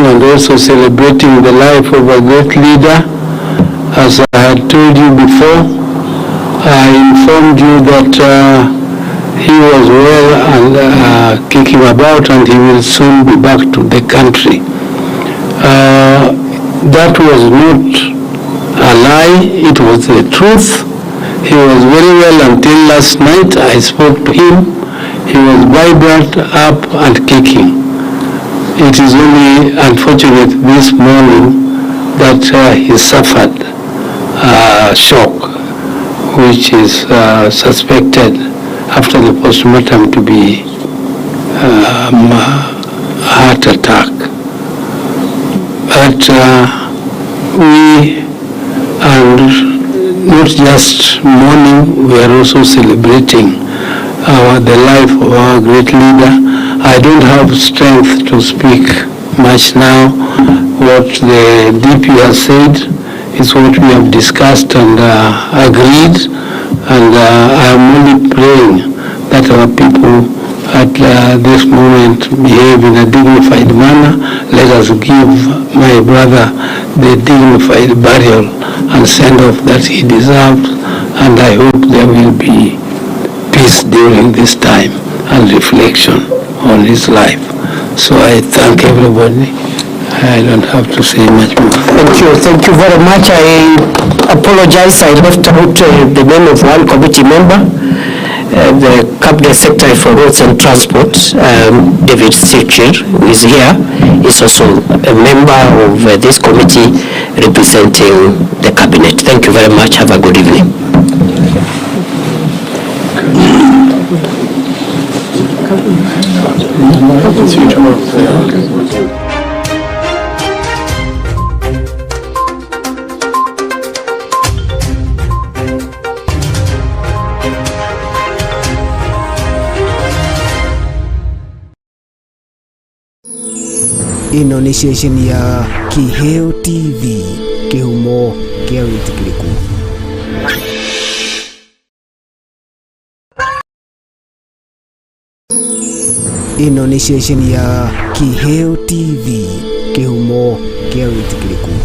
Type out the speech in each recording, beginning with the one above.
mourning and also celebrating the life of a great leader. As I had told you before, I informed you that he was well and kicking about, and he will soon be back to the country. That was not a lie, it was the truth. He was very well until last night. I spoke to him. He was vibrant, up and kicking. It is only unfortunate this morning that he suffered a shock, which is suspected after the postmortem to be a heart attack. But we are not just mourning, we are also celebrating the life of our great leader. I don't have strength to speak much now. What the DP has said is what we have discussed and agreed, and I am only praying that our people at this moment behave in a dignified manner. Let us give my brother the dignified burial and send-off that he deserves, and I hope there will be peace during this time and reflection on his life. So I thank everybody. I don't have to say much more. Thank you. Thank you very much. I apologize. I left out the name of one committee member, the Cabinet Secretary for Roads and Transport, David Chirchir, who is here. Is also a member of this committee representing the Cabinet. Thank you very much. Have a good evening. Ĩno nĩ ceceni ya Kiheo TV, kĩhumo kĩa wĩtĩkĩrĩku. Ĩno nĩ ceceni ya Kiheo TV, kĩhumo kĩa wĩtĩkĩrĩku.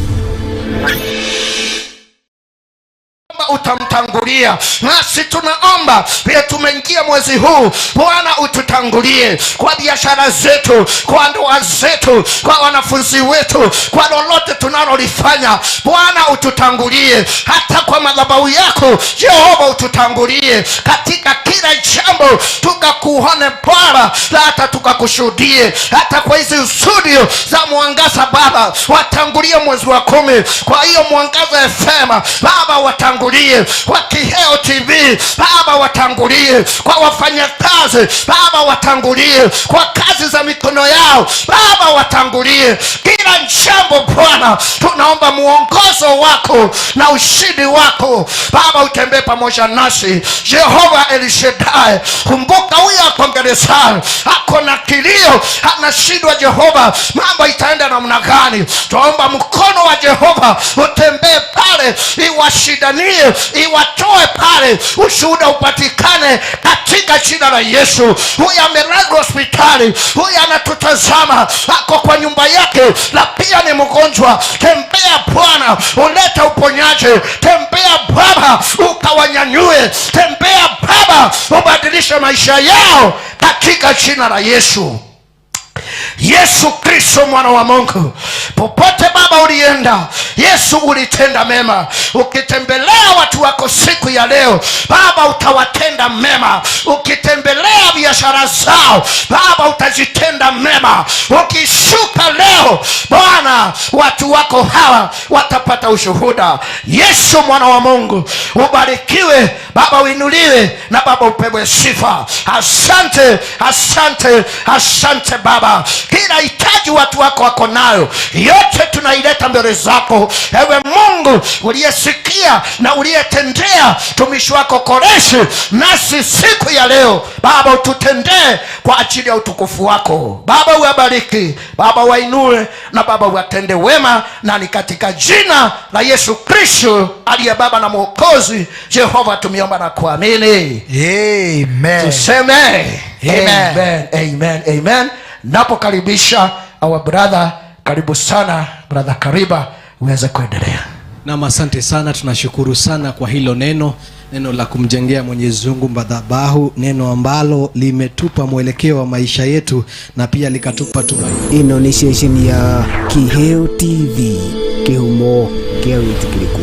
Utamtangulia nasi tunaomba vile tumeingia mwezi huu, Bwana ututangulie kwa biashara zetu, kwa ndoa zetu, kwa wanafunzi wetu, kwa lolote tunalolifanya. Bwana ututangulie, hata kwa madhabahu yako Jehova ututangulie katika kila jambo, tukakuone Bwana na hata tukakushuhudie, hata kwa hizi studio za Mwangaza Baba watangulie mwezi wa 10. Kwa hiyo Mwangaza FM Baba watangulie, kwa Kiheo TV Baba watangulie, kwa wafanyakazi Baba watangulie, kwa kazi za mikono yao Baba watangulie, kila jambo Bwana tunaomba muongozo wako na ushindi wako Baba utembee pamoja nasi. Jehova El Shaddai, kumbuka huyu ako gerezani, ako na kilio, anashindwa Jehova, mambo itaenda namna gani? Tuomba mkono wa Jehova utembee pale, iwashindanie, iwatoe pale, ushuhuda upatikane katika jina la Yesu. Huyu amelazwa hospitali, huyu anatutazama, ako kwa nyumba yake na pia ni mgonjwa. Tembea Bwana, ulete uponyaji. Tembea Baba, ukawanyanyue. Tembea Baba, ubadilishe maisha yao katika jina la Yesu. Yesu Kristo mwana wa Mungu, popote Baba ulienda, Yesu ulitenda mema. Ukitembelea watu wako siku ya leo Baba utawatenda mema. Ukitembelea biashara zao Baba utazitenda mema. Ukishuka leo Bwana, watu wako hawa watapata ushuhuda. Yesu mwana wa Mungu, ubarikiwe Baba, uinuliwe na Baba upewe sifa. Asante, asante, asante Baba. Kila hitaji watu wako wako nayo yote tunaileta mbele zako, ewe Mungu uliyesikia na uliyetendea tumishi wako Koreshi, nasi siku ya leo Baba ututendee kwa ajili ya utukufu wako. Baba uwabariki, Baba wainue, na Baba uwatende wema, na ni katika jina la Yesu Kristo aliye Baba na Mwokozi Jehova tumeomba na kuamini. Amen. Tuseme Amen. amen, amen, amen. Napokaribisha our brother Karibu sana Brother Kariba, uweze kuendelea. Naam, asante sana, tunashukuru sana kwa hilo neno, neno la kumjengea Mwenyezi Mungu madhabahu, neno ambalo limetupa mwelekeo wa maisha yetu na pia likatupa tumaini. Ĩno nĩ ceceni ya Kiheo TV, kĩhumo kĩa wĩtĩkĩrĩku.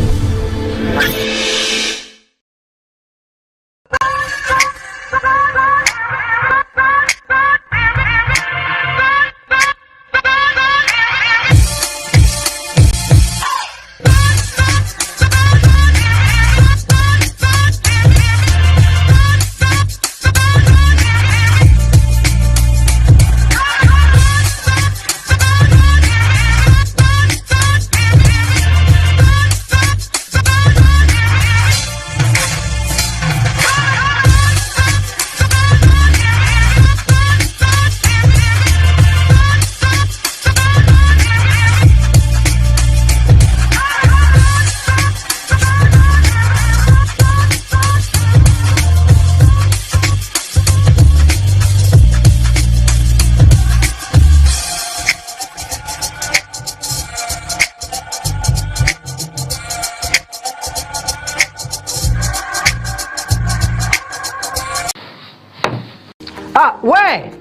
Ah, we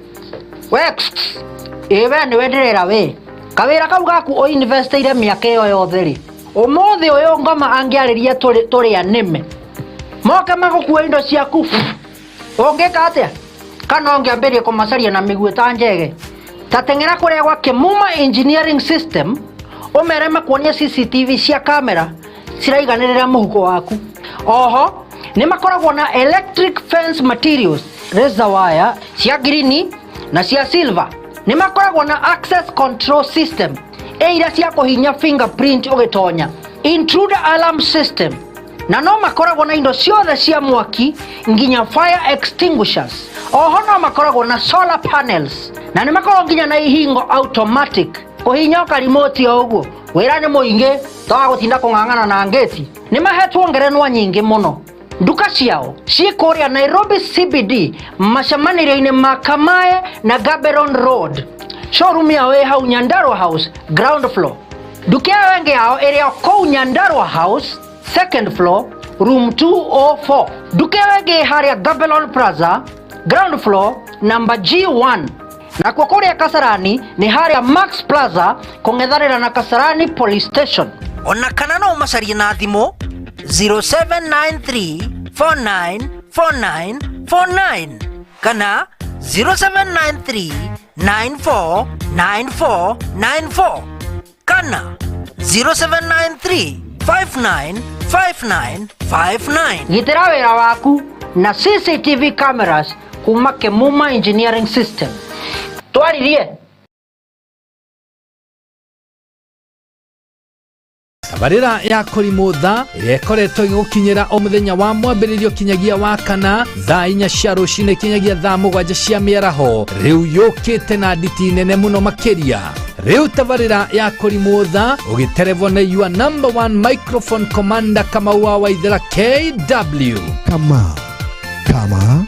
we ĩ we nĩwe ndĩrera we kawĩra kau gaku ũinvestĩire mĩaka ĩyo yothe rĩ, ũmũthĩ ũyũ ngoma angĩarĩria tũrĩ anĩme moke magũkua indo ciaku, ũngĩka atĩa? Kana ũngĩambĩrĩria kũmacaria na mĩguĩ ta njege? Ta teng'era kũrĩa gwa Kĩmuma Engineering System, ũmere makuonie CCTV cia kamera ciraiganĩrĩra mũhuko waku. Oho nĩ makoragwo na electric fence materials, razor wire cia green na cia silver. Nĩ makoragwo na access control system ĩ iria cia kũhinya fingerprint ũgĩtonya, intruder alarm system, na no makoragwo na indo ciothe cia mwaki nginya fire extinguishers. Oho no makoragwo na solar panels, na nĩ makoragwo nginya na ihingo automatic kũhinya karimoti o ũguo. Wĩra nĩ mũingĩ toga gũtinda kũng'ang'ana na ngĩti. Nĩ mahetwo ngerenwa nyingĩ mũno. Nduka ciao ciĩ kũrĩa Nairobi CBD, macemanĩrio-inĩ ma Kamae na Gaborone Road. Showroom yao ĩ hau Nyandarua House, ground floor. Nduka ĩyo ĩngĩ yao ĩrĩ o kũu Nyandarua House, second floor, room 204. Nduka ĩyo ĩngĩ ĩ harĩa Gaborone Plaza, ground floor, number G1. Nakuo kũrĩa Kasarani nĩ harĩa Max Plaza, kũng'ethanĩra na Kasarani Police Station. Ona kana no ũmacarie na thimũ 0793 4949 49 kana 0793 9494 94 kana 0793 5959 59. Gitĩra wĩra waku na CCTV cameras kuma Kemuma Engineering System. Twaririe. Tabarĩra ya Kũrimũ Tha ĩrĩa ĩkoretwo ĩgĩgũkinyĩra o mũthenya wa mwambĩrĩrio kinyagia wa kana thaa 4 cia rũcinĩ kinyagia thaa 7 cia mĩaraho, rĩu yũkĩte na nditi nene mũno makĩria. Rĩu tabarĩra ya Kũrimũ Tha ũgĩterevwo nĩ your number one microphone commander Kamau wa Waithera KW. Kama kama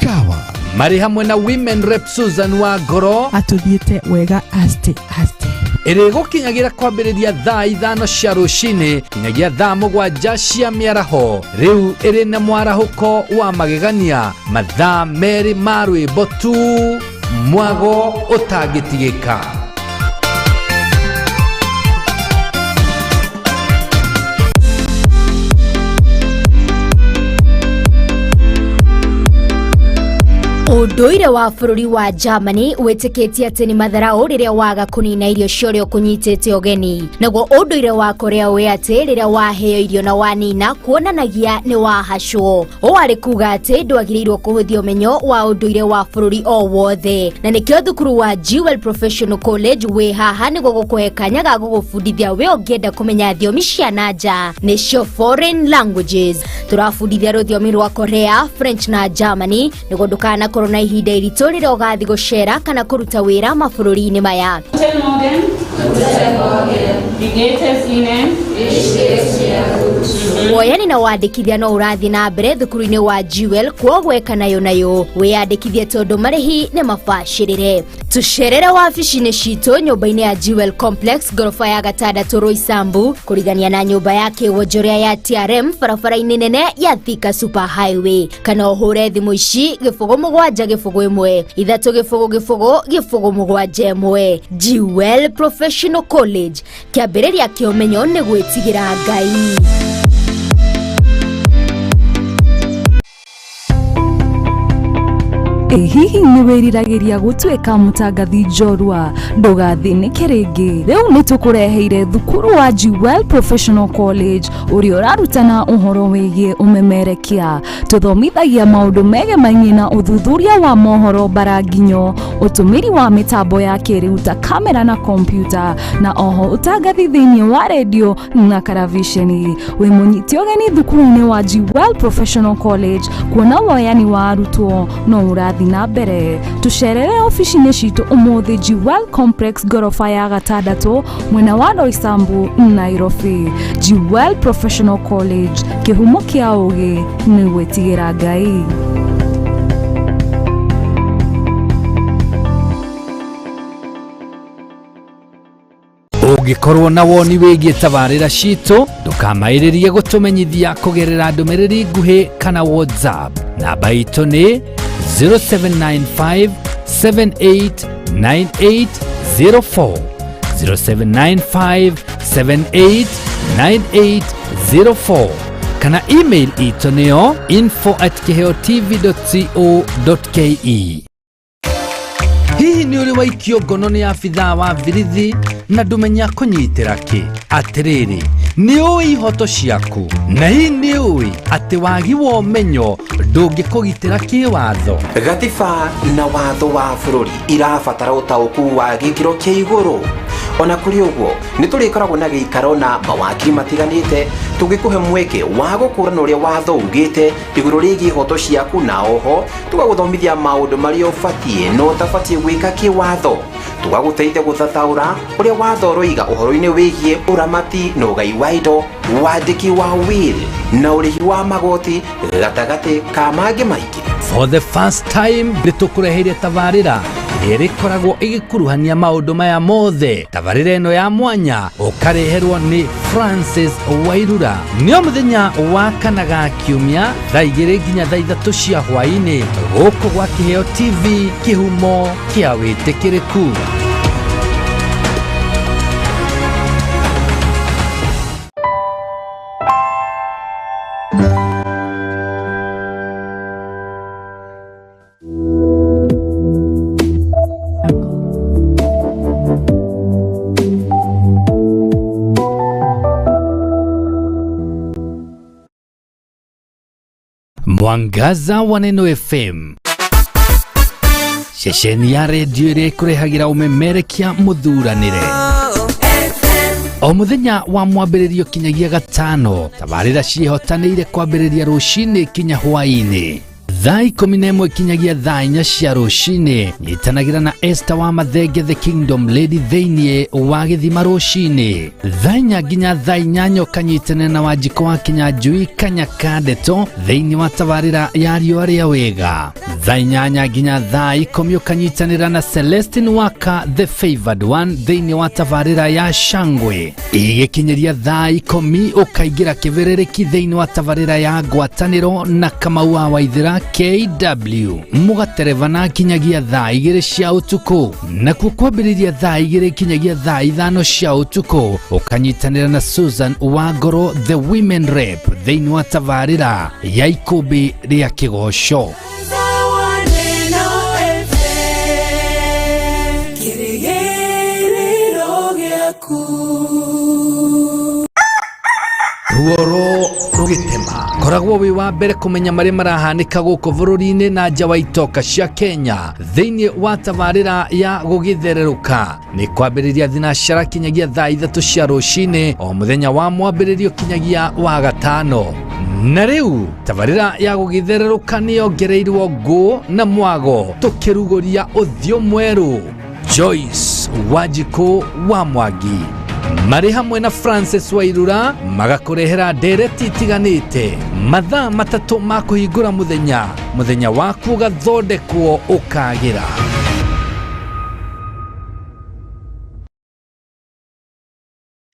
kawa. Marĩ hamwe na women rep Susan wa Ngoro atũthiĩte wega aste aste. Ĩrĩgũkinyagira kwambĩrĩria thaa 5 cia rũcinĩ kinyagia thaa 7 cia mĩaraho. Rĩu ĩrĩ na mwarahũko wa magegania, mathaa 2 ma rwĩmbo tu, mwago ũtangĩtigĩka. Ũndũire wa bũrũri wa Germany wĩtĩkĩtie atĩ nĩ matharau rĩrĩa waga kũnina irio cia ũrĩa ũkũnyitĩte ũgeni. Naguo ũndũire wa Korea wĩ atĩ rĩrĩa waheo irio na wanina kuonanagia nĩ wahacwo. Ũũ arĩ kuga atĩ ndwagĩrĩirwo kũhũthia ũmenyo wa ũndũire wa bũrũri o wothe. Na nĩkĩo thukuru wa Jewel Professional College wĩ haha nĩguo gũkũhe kanya ga gũgũbundithia we ũngĩenda kũmenya thiomi cia na nja, nĩcio foreign languages. Tũrabundithia rũthiomi rwa Korea, French na Germany nĩguo ndũkanakorwo na ihinda iritũ rĩrĩa ũgathiĩ gũcera kana kũruta wĩra mabũrũri-inĩ maya. Guten Morgen. Guten Morgen. Wie geht es Ihnen? Ich geht's mir gut. Woyani na wandĩkithia no ũrathiĩ na mbere thukuru-inĩ wa Jewel, kwoguo eka nayo nayo wĩyandĩkithie tondũ marĩhi nĩ mabacĩrĩre. Tũcerere wabici-inĩ citũ nyũmba-inĩ ya Jewel Complex ngoroba ya gatandatũ Roysambu, kũrigania na nyũmba ya kĩwonjoria ya TRM barabara-inĩ nene ya Thika Super Highway, kana ũhũre thimũ ici 07 01 3 0 0 0 7 1. Jewel Professional College, kĩambĩrĩria kĩa ũmenyo nĩ gwĩtigĩra Ngai. Ĩ hihi nĩ wĩriragĩria gũtuĩka mũtangathi njorua? Ndũgathĩnĩke rĩngĩ, rĩu nĩ tũkũreheire thukuru wa Jewel Professional College ũrĩa ũrarutana ũhoro wĩgiĩ ũmemerekia. Tũthomithagia maũndũ megemainie na ũthuthuria wa mohoro mbaranginyo, ũtũmĩri wa mĩtambo ya kĩrĩu ta kamera na kompiuta, na oho ũtangathi thĩinĩ wa redio na karaviceni. Wĩ mũnyite ũgeni thukuru-inĩ wa Jewel Professional College kuona woyani wa arutwo no ũrathiĩ na mbere. Tũcerere obici-inĩ citũ ũmũthĩ Jewel Complex ngoroba ya gatandatũ mwena wa Roysambu, Nairobi. Jewel Professional College, kĩhumo kĩa ũgĩ nĩ gwĩtigĩra Ngai. Ũngĩkorwo na woni wĩgiĩ tabarĩra citũ, ndũkamaĩrĩrie gũtũmenyithia kũgerera ndũmĩrĩri nguhĩ kana WhatsApp. Namba itũ nĩ 0795 789804, 0795 789804, kana email itũ nĩyo info@kiheotv.co.ke. Hihi nĩ ũrĩ waikio ngono nĩ abithaa wa birithi na ndũmenya kũnyitĩra kĩ? Atĩrĩrĩ, nĩ ũĩ ihoto ciaku? Na hihi nĩ ũĩ atĩ wagi wa ũmenyo ndũngĩkũgitĩra kĩwatho? Gatiba na watho wa bũrũri irabatara ũtaũku wa gĩkĩro kĩa igũrũ. Ona kũrĩ ũguo, nĩ tũrĩkoragwo na gĩikaro na mawakiri matiganĩte tũgĩkũhe mweke wa gũkũrana ũrĩa watho ugĩte igũrũ rĩgiĩ ihoto ciaku, na oho tũgagũthomithia maũndũ marĩa ũbatiĩ na ũtabatiĩ gwĩka kĩwatho. Tũgagũteithia gũthathaũra ũrĩa watho ũroiga ũhoro-inĩ wĩgiĩ ũramati na ũgai wa indo, wandĩki wa will na ũrĩhi wa magoti gatagatĩ ka mangĩ maingĩ. For the first time nĩ tũkũreheire tabarĩra ĩrĩa ĩrĩkoragwo ĩgĩkuruhania maũndũ maya mothe. Tabarĩra ĩno ya mwanya ũkareherwo nĩ Francis Wairura nĩ o mũthenya wa kana ga kiumia thaa 2 nginya thaa 3 cia hwaĩ-inĩ gũkũ gwa Kĩheo TV, kĩhumo kĩa wĩtĩkĩrĩku. Mwangaza wa Neno FM, ceceni ya redio ĩrĩa ĩkũrehagĩra ũmemerekia mũthuranĩre o mũthenya wa mwambĩrĩrio kinyagia gatano. Tabarĩra ciĩhotanĩire kwambĩrĩria rũcinĩ kinya hwaĩ-inĩ thaa 11 kinyagia thaa 4 cia rũcinĩ. Nyitanagĩra na Esther wa Mathenge the Kingdom Lady thĩinĩ wa gĩthima rũcinĩ thaa 4 nginya thaa 8, ũkanyitanĩra na Wanjikũ wa Kinyanjui Kanyaka Ndeto thĩinĩ wa tabarĩra ya riũa rĩa wega. Thaa 8 nginya thaa 10 ũkanyitanĩra na Celestine Waka the Favored One thĩinĩ wa tabarĩra ya Shangwe. Igĩkinyĩria thaa 10 ũkaingĩra kĩbĩrĩrĩki thĩinĩ wa tabarĩra ya ngwatanĩro na Kamau wa Waithĩra KW, mũgaterevana kinyagia thaa 2 cia ũtukũ. Nakuo kwambĩrĩria thaa 2 kinyagia thaa 5 cia ũtukũ ũkanyitanĩra na Susan Wangoro the Women Rep thĩinĩ wa tabarĩra ya ikũmbĩ rĩa kĩgoco. Ruoro rũgĩtema, koragwo wĩ wa mbere kũmenya marĩa marahanĩka gũkũ bũrũri-inĩ na nja wa itoka cia Kenya thĩinĩ wa tabarĩra ya gũgĩthererũka. Nĩ kwambĩrĩria thinacara kinyagia thaa 3 cia rũcinĩ o mũthenya wa mwambĩrĩrio kinyagia wa gatano. Na rĩu tabarĩra ya gũgĩthererũka nĩ yongereirwo ngũ na mwago, tũkĩrugũria ũthiũ mwerũ. Joyce Wanjikũ wa Mwangi marĩ hamwe na Francis Wairura magakũrehera ndereti itiganĩte mathaa 3 ma kũhingũra mũthenya, mũthenya waku ũgathondekwo ũkagĩra.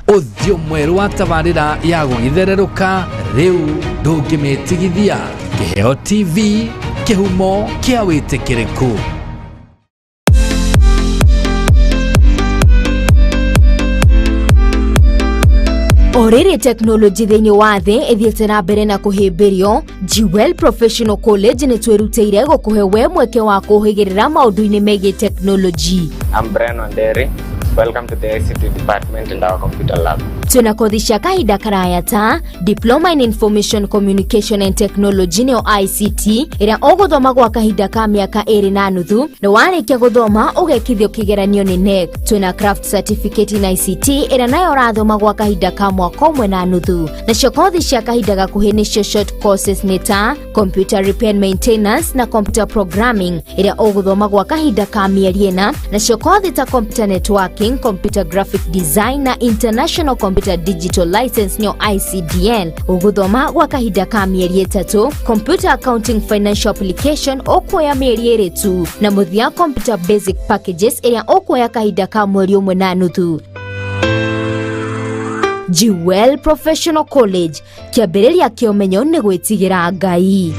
Ũthiũ mwerũ wa tabarĩra ya gũgĩthererũka rĩu ndũngĩmĩtigithia. Kĩheo TV, kĩhumo kĩa wĩtĩkĩrĩku. O rĩrĩ tekinoronjĩ thĩinĩ wa thĩ ĩthiĩte na mbere na kũhĩmbĩrio, Jewel Professional College nĩ twĩrutĩire gũkũhe we mweke wa kũhĩgĩrĩra maũndũ-inĩ megiĩ tekinoronjĩ. I'm Brian Wanderi. Welcome to the ICT department and our computer lab. Twĩna kothi cia kahinda karaya ta Diploma in Information Communication and Technology nĩyo ICT, ĩrĩa ũgũthoma gwa kahinda ka mĩaka 2.5, na warĩkia gũthoma ũgekithio kĩgeranio nĩ KNEC. Twĩna Craft Certificate in ICT, ĩrĩa nayo ũrathoma gwa kahinda ka mwaka 1.5. Nacio kothi cia kahinda gakuhĩ nĩcio short courses nĩ ta Computer Repair and Maintenance na Computer Programming, ĩrĩa ũgũthoma gwa kahinda ka mĩeri 4. Nacio kothi ta Computer Networking, Computer Graphic Design na International Computer Digital License nĩyo ICDL, ũgũthoma gwa kahinda ka mĩeri 3. Computer Accounting Financial Application ũkuoya mĩeri 2 tu, na mũthia Computer Basic Packages ĩrĩa ũkuoya kahinda ka mweri 1.5. Jewel Professional College, kĩambĩrĩria kĩa ũmenyo nĩ gwĩtigĩra Ngai.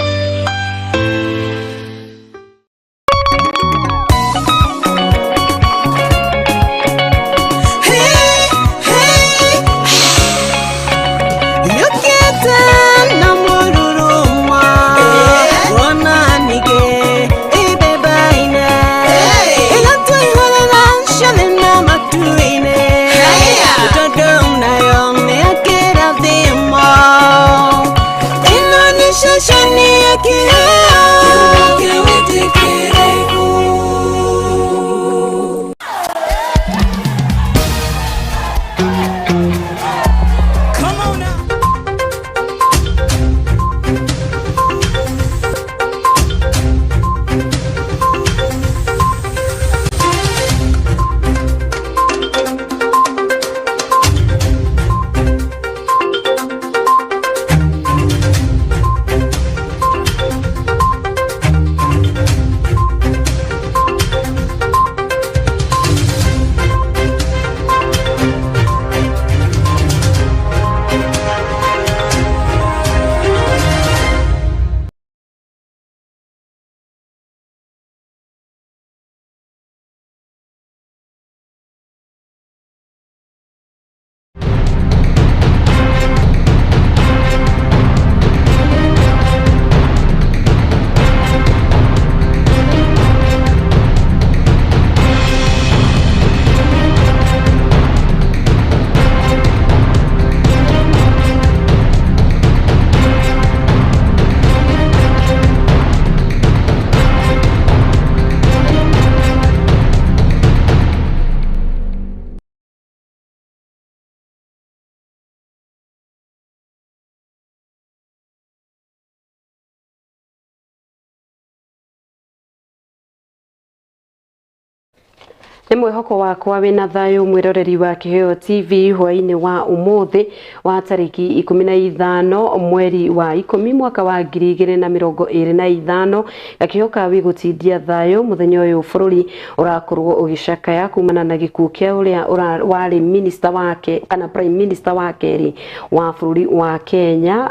Nĩ mwĩhoko wakwa wĩna thayũ mwĩroreri wa Kĩheo TV hwaĩ-inĩ wa ũmũthĩ wa tarĩki 15 mweri wa 10 mwaka wa 2025. Gakĩhoka wĩgũtindia thayũ mũthenya ũyũ bũrũri ũrakorwo ũgĩcakaya kumana na gĩkuũ kĩa ũrĩa warĩ minister wake kana prime minister wa kerĩ wa bũrũri wa Kenya,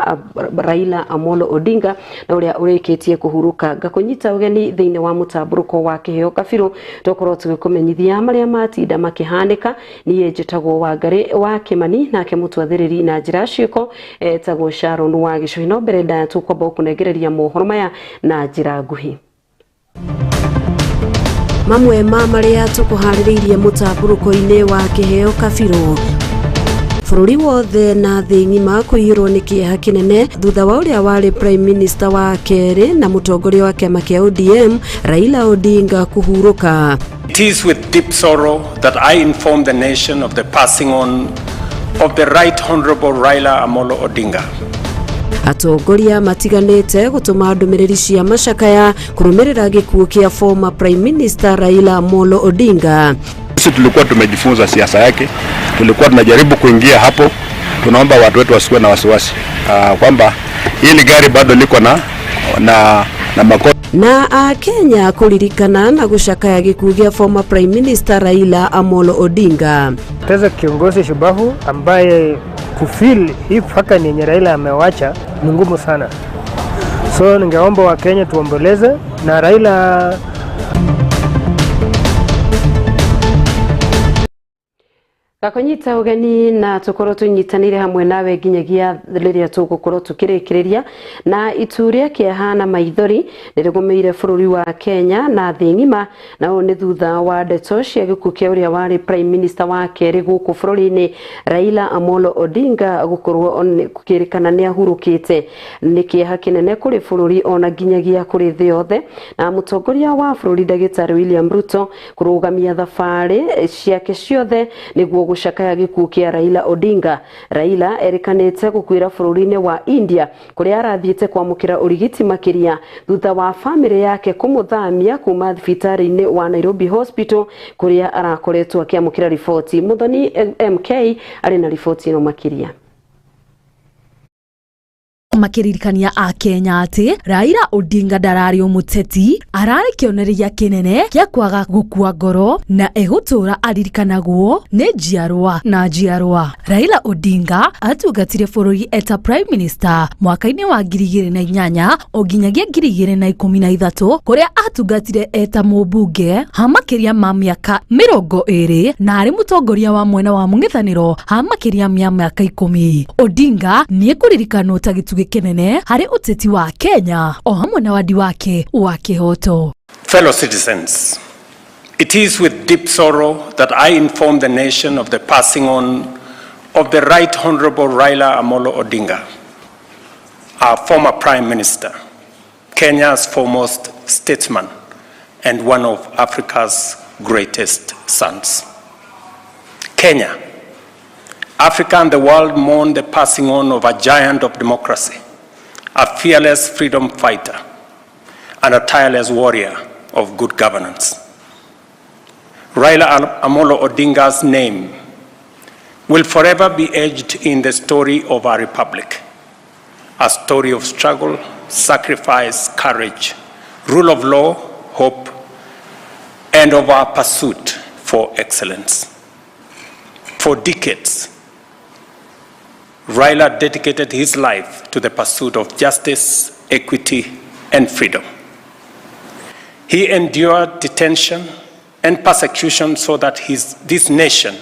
Raila Amolo Odinga, na ũrĩa ũrĩkĩtie kũhurũka. Ngakũnyita ũgeni thĩinĩ wa mũtambũrũko wa Kĩheo Kabirũ, tũkorwo tũgĩkũmenyithia maria matinda makihanĩka. Niĩ njĩtagwo Wangari wa Kimani, nake mũtwathĩrĩri na njĩra ciĩko etagwo Sharon wa Gĩcũhĩ. No mbere ndaya tũkwamba gũkũnengereria mohoro maya na njĩra nguhĩ. Mamwe ma marĩa tũkũharĩrĩirie mũtambũrũko-inĩ wa Kĩheo Kabirũ: bũrũri wothe na thĩ ng'ima kũiyũrwo nĩ kĩeha kĩnene thutha wa ũrĩa warĩ prime minister wa kerĩ na mũtongoria wa kĩama kĩa ODM Raila Odinga kũhurũka. It is with deep sorrow that I inform the nation of the passing on of the Right Honorable Raila Amolo Odinga. Atongoria matiganĩte gũtũma ndũmĩrĩri cia macakaya kũrũmĩrĩra gĩkuũ kĩa former prime minister Raila Amolo Odinga. Sisi tulikuwa tumejifunza siasa yake, tulikuwa tunajaribu kuingia hapo. Tunaomba watu wetu wasiwe na wasiwasi kwamba hili gari bado liko na Na makosa Na akenya kũririkana na gũcakaya gĩkuũ gĩa former Prime Minister Raila Amolo Odinga. Teza kiongozi shubavu ambaye kufill hii vacancy yenye Raila amewacha ni ngumu sana. So ningeomba Wakenya tuomboleze na Raila. Gakũnyita ũgeni na tũkorwo tũnyitanĩire hamwe nawe nginyagia rĩrĩa tũgũkorwo tũkĩrĩkĩrĩria. Na itu rĩa kĩeha na maithori nĩrĩgũmĩire bũrũri wa Kenya na thĩ ng'ima, na ũũ nĩ thutha wa ndeto cia gĩkuũ kĩa ũrĩa warĩ Prime Minister wa kerĩ gũkũ bũrũri-inĩ Raila Amolo Odinga gũkorwo gũkĩrĩkana nĩ ahurũkĩte. Nĩ kĩeha kĩnene kũrĩ bũrũri ona nginyagia kũrĩ thĩ yothe, na mũtongoria wa bũrũri Ndagĩtarĩ William Ruto kũrũgamia thabarĩ ciake ciothe nĩguo gũcakaya gĩkuũ kĩa Raila Odinga. Raila erĩkanĩte gũkuĩra bũrũri-inĩ wa India kũrĩa arathiĩte kwamũkĩra ũrigiti makĩria thutha wa famĩlĩ yake kũmũthamia kuma thibitarĩ-inĩ wa Nairobi Hospital kũrĩa arakoretwo akĩamũkĩra riboti. Muthoni MK arĩ na riboti ĩno makĩria. Makiririkania a Kenya atĩ Raila Odinga ndararĩ o mũteti, ararĩ kĩonereria kĩnene kĩa kwaga gũkua ngoro na egũtũra aririkanagwo nĩ njiarwa na njiarwa. Raila Odinga atungatire bũrũri eta Prime Minister mwaka-inĩ wa 2008 o nginyagia 2013 kũrĩa atungatire eta mũmbunge ha makĩria ma mĩaka 20 na arĩ mũtongoria wa mwena wa mũng'ethanĩro ha makĩria ma mĩaka 10. Odinga nĩekũririkanwo ta gĩtugĩ kĩnene harĩ ũteti wa Kenya o hamwe na wandi wake wa kĩhooto. Fellow citizens, it is with deep sorrow that I inform the nation of the passing on of the Right Honorable Raila Amolo Odinga, our former Prime Minister, Kenya's foremost statesman and one of Africa's greatest sons. Kenya, Africa and the world mourn the passing on of a giant of democracy, a fearless freedom fighter, and a tireless warrior of good governance. Raila Amolo Odinga's name will forever be etched in the story of our republic, a story of struggle, sacrifice, courage, rule of law, hope, and of our pursuit for excellence. For decades, Raila dedicated his life to the pursuit of justice, equity, and freedom. He endured detention and persecution so that this nation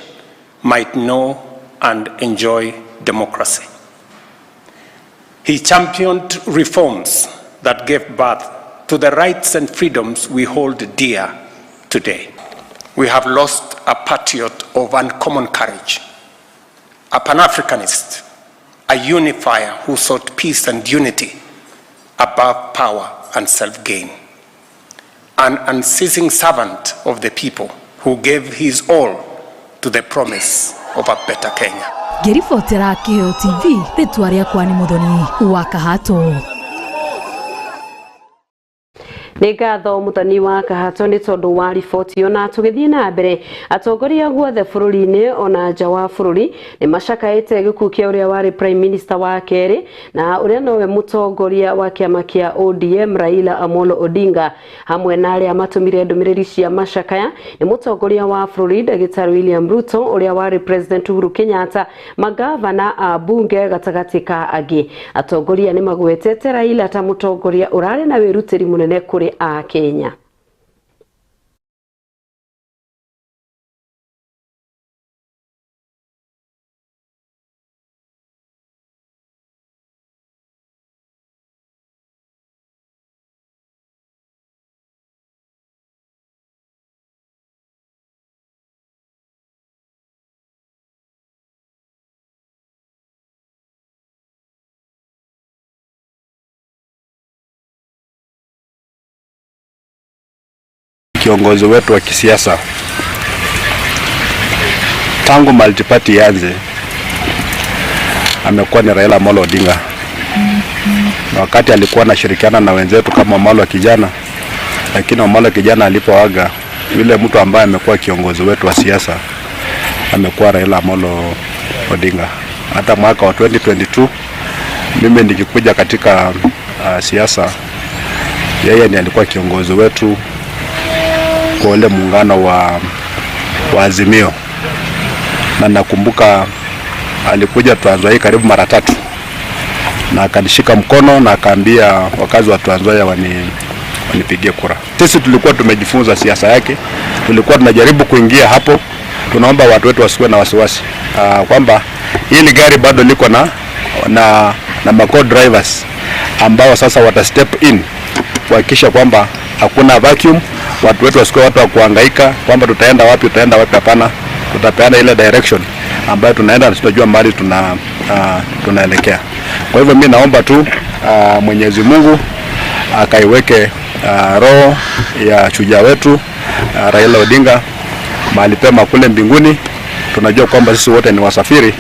might know and enjoy democracy. He championed reforms that gave birth to the rights and freedoms we hold dear today. We have lost a patriot of uncommon courage, a Pan-Africanist, a unifier who sought peace and unity above power and self-gain, an unceasing servant of the people who gave his all to the promise of a better Kenya. Ngĩribotera Kĩheo TV, rĩtwa rĩakwa nĩ Muthoni wa Kahato. Nĩ ngatho Muthoni wa Kahato nĩ tondũ wa riboti ĩyo. Na tũgĩthiĩ na mbere, atongoria guothe bũrũri-inĩ ona nja wa bũrũri nĩ macakaĩte gĩkuũ kĩa ũrĩa warĩ Prime Minister wa kerĩ na ũrĩa nowe mũtongoria wa kĩama kĩa ODM Raila Amolo Odinga. Hamwe na arĩa matũmire ndũmĩrĩri cia macakaya nĩ mũtongoria wa bũrũri Ndagĩtarĩ William Ruto, ũrĩa warĩ President Uhuru Kenyatta, magavana a bunge gatagatĩ ka angĩ. Atongoria nĩ magwetete Raila ta mũtongoria ũrarĩ na wĩrutĩri mũnene kũrĩ a Kenya. Kiongozi wetu wa kisiasa tangu multiparty ianze amekuwa ni Raila Amolo Odinga. Na wakati alikuwa anashirikiana na wenzetu kama Omolo Kijana, lakini Omolo Kijana alipoaga, yule mtu ambaye amekuwa kiongozi wetu wa siasa amekuwa Raila Amolo Odinga. Hata mwaka wa 2022 mimi nikikuja katika siasa, Yeye ndiye alikuwa kiongozi wetu kwa ule muungano wa, wa Azimio, na nakumbuka alikuja Trans Nzoia karibu mara tatu na akanishika mkono na akaambia wakazi wa Trans Nzoia wani wanipigie kura. Sisi tulikuwa tumejifunza siasa yake, tulikuwa tunajaribu kuingia hapo. Tunaomba watu wetu wasikuwe na wasiwasi kwamba hili gari bado liko na na, na ma co-drivers ambao sasa wata step in kuhakikisha kwamba hakuna vacuum, watu wetu wasikuwe watu wa kuhangaika kwamba tutaenda wapi, tutaenda wapi. Hapana, tutapeana ile direction ambayo tunaenda na tunajua mahali tuna tunaelekea. Kwa hivyo mi naomba tu Mwenyezi Mungu akaiweke roho ya shujaa wetu Raila Odinga mahali pema kule mbinguni. Tunajua kwamba sisi wote ni wasafiri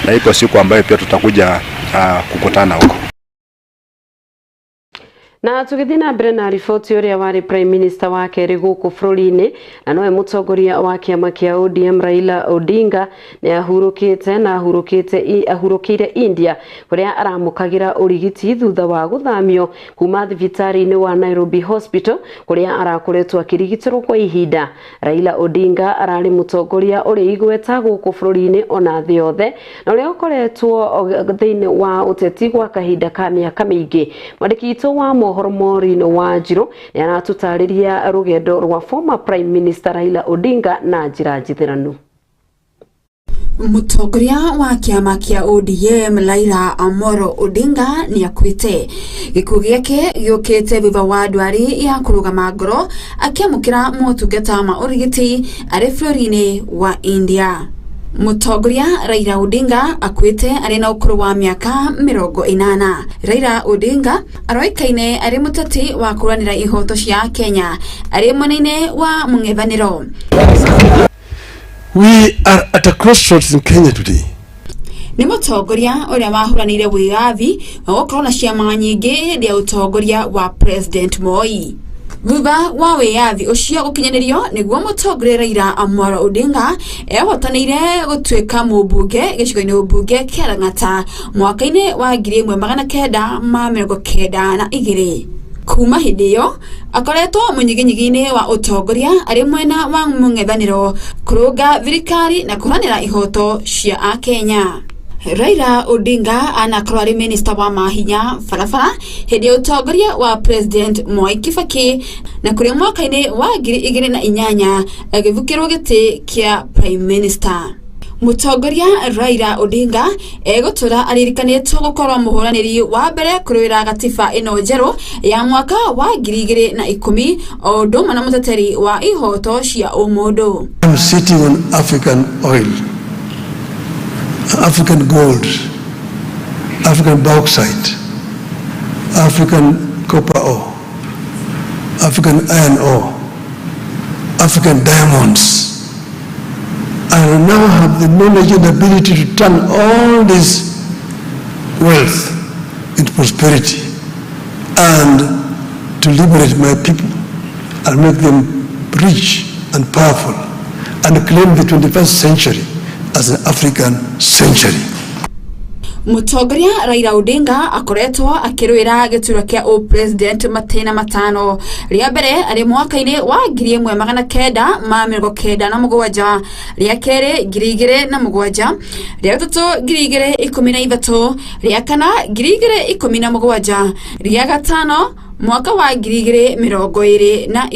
na iko siku ambayo pia tutakuja kukutana huko. Na tũgĩthiĩ na mbere na riboti, ũrĩa warĩ prime minister wa kerĩ gũkũ bũrũri-inĩ na nowe mũtongoria wa kĩama kĩa ODM Raila Odinga nĩ ahurũkĩte na ahurũkĩte ahurũkĩire India kũrĩa aramũkagĩra ũrigiti thutha wa gũthamio kuma thibitarĩ-inĩ wa Nairobi Hospital kũrĩa arakoretwo akĩrigitĩrwo kwa ihinda. Raila Odinga ararĩ mũtongoria ũrĩ igweta gũkũ bũrũri-inĩ ona thĩ yothe na ũrĩa ũkoretwo thĩinĩ wa ũteti gwa kahinda ka mĩaka mĩingĩ. Mwandĩki witũ wa mohoro Maureen Wanjiru nĩ aratũtarĩria rũgendo rwa former prime minister Raila Odinga na njĩra njithĩranu. Mũtongoria wa kĩama kĩa ODM Raila Amolo Odinga nĩ akuĩte. Gĩkuũ gĩake gĩũkĩte thutha wa ndwari ya kũrũgama ngoro akĩamũkĩra motungata ma ũrigiti arĩ bũrũri-inĩ wa India. Mũtongoria Raila Odinga akuĩte arĩ na ũkũrũ wa mĩaka 80. Raila Odinga aroĩkaine arĩ mũteti wa kũrũanĩra ihoto cia Kenya arĩ mwena-inĩ wa mũng'ethanĩro. We are at a crossroads in Kenya today. Nĩ mũtongoria ũrĩa wahũranĩire wĩyathi wa gũkorwo na ciama nyingĩ hĩndĩ ya ũtongoria wa President Moi. Thutha wa wĩyathi ũcio gũkinyanĩrio nĩguo mũtongoria Raila Amolo Odinga ehotanĩire gũtuĩka mũmbunge gĩcigo-inĩ ũmbunge kĩa Lang'ata mwaka-inĩ wa 1992. Kuma hĩndĩ ĩyo akoretwo mũnyiginyigi-inĩ wa ũtongoria arĩ mwena wa mũng'ethanĩro kũrũnga thirikari na kũharanĩra ihoto cia akenya. Raila Odinga anakorwo arĩ minista wa mahinya barabara hĩndĩ ya ũtongoria wa President Mwai Kibaki na kũrĩa mwaka-inĩ wa 2008 agĩthukĩrwo gĩtĩ kĩa Prime Minister. Mũtongoria Raila Odinga egũtũra aririkanĩtwo gũkorwo mũhũranĩri wa mbere kũrũĩra gatiba ĩno njerũ ya mwaka wa 2010 o ũndũ ũmwe na mũteteri wa ihoto cia ũmũndũ. I'm sitting on African oil, African gold, African bauxite, African copper ore, African iron ore, African diamonds. I now have the knowledge and ability to turn all this wealth into prosperity and to liberate my people and make them rich and powerful and claim the 21st century as an African century. Mũtongoria Raila Odinga akoretwo akĩrũĩra gĩturwa kĩa ũpresident matĩna matano. Rĩa mbere arĩ mwaka-inĩ wa 1997, rĩa kerĩ 2007, rĩa gatatũ 2013, rĩa kana 2017, rĩa gatano mwaka wa 2022, na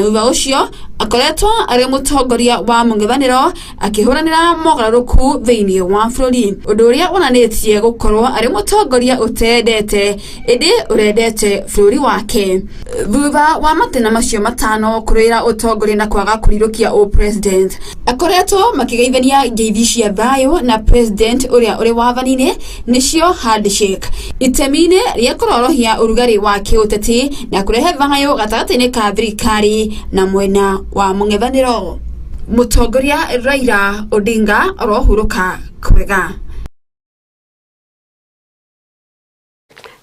thutha ũcio akoretwo arĩ mũtongoria wa mũng'ethanĩro akĩhũranĩra mogarũrũku thĩinĩ wa bũrũri, ũndũ ũrĩa wonanĩtie gũkorwo arĩ mũtongoria ũtendete ĩndĩ ũrendete bũrũri wake. Thutha wa matĩna macio matano kũrũĩra ũtongoria na kwaga kũrirũkia ũpresident, akoretwo makĩgeithania ngeithi cia thayũ na president ũrĩa ũrĩ wathani-inĩ, nĩcio handshake, itemi-inĩ rĩa kũrorohia ũrugarĩ wa kĩũteti na kũrehe thayũ gatagatĩ-inĩ ka thirikari na mwena wa mũng'ethanĩro. Mũtongoria Raila Odinga arohurũka kwega.